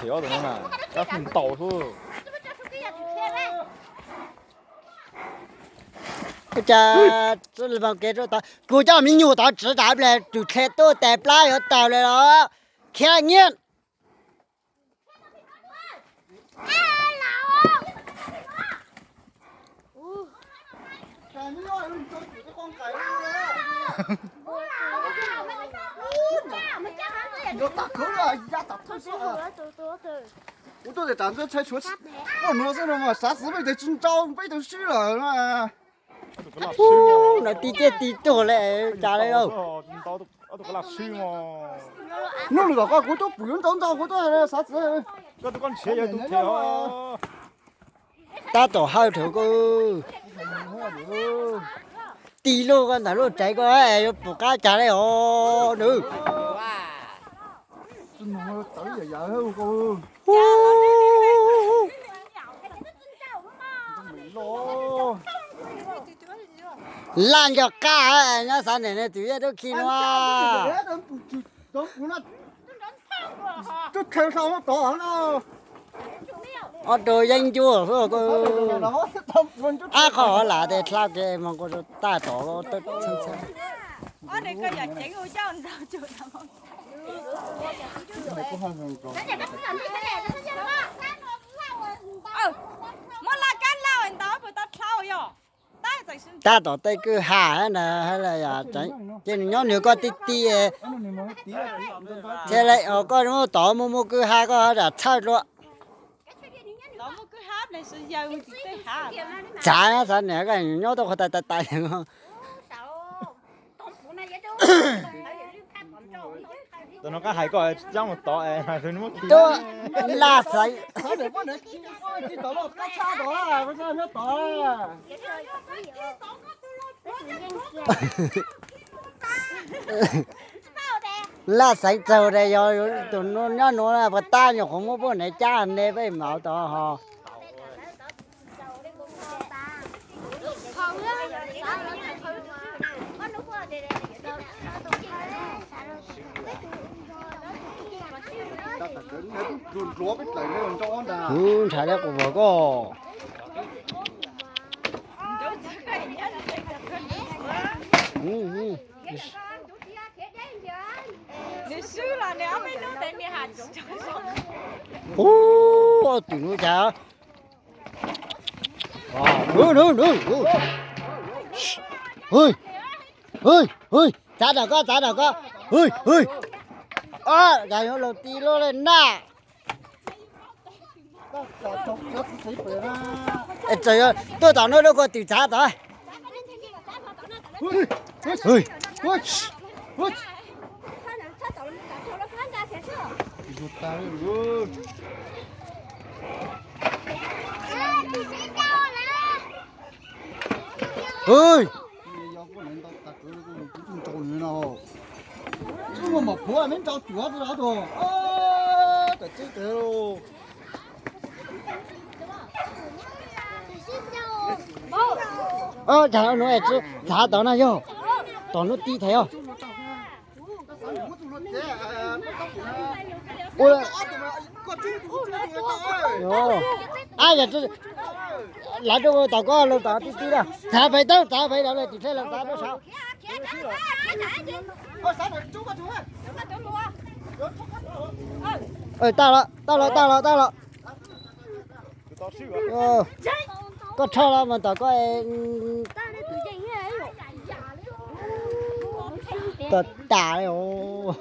them ob tug no na, kab fwj ntaus xwb. Ua cas mus kev rau tod, kuv coj me nyuam tod tsis dav ple, tus dlhia tuaj tes plab yuav tawg li los khiav nyiaj. Ua tuaj tes tas ntxuab tshai tshuav poj nuav xwb no mas xav xwv peb tes tsis nrau peb tug swb lawm na. Ub, no tib tiaj tib tuag li cas li lauj. Hnub lwm tom koj kuv tub pwm ntau ntau kuv tub xav xwv. Tab tom hawj rau koj. Tig lub koj ntawm lub tsev koj yuav pum qab cas li os nws. Laj nco qab nyob xav niam ne tus yaj tub khi no. Ob rau yeeb ncuab xwb. Ab qhov lam tes dlha kev mus kuv rau taj tom txheeb txheeb. Tab tom tej kwj ha na, ces nws nyob nws koj tib tib. Thiaj li koj muab tod muaj muaj kwj ha koj lam txhawj dua. Txav na, txav niam koj nyob tuaj qhov tais tais tais. Tam no koj hais koj cab mus tod es laj xeev. Laj xeev txaug de yog tus nyob nuav puas tab nyuam qhuav muab poj niam cab ne peb mam tod ho. Kuv ntshav liab quas vog koj. Ub, twm nuav cas. Txav tom koj, txav tom koj. Cas yuav laug ti loj le na. Tuaj tom no lub kua twm txav tod. Cas nuav txav tod na yog, tom nuav ti thaiv os. Ab, yog lawv rau tom koj laug tom ti ti na, txav pem tawb, txav pem tawb, tim teb laug txav rau saud. Tau lawm, tau lawm, tau lawm, tau lawm. Koj rho los mas tom koj. Tag tas li os.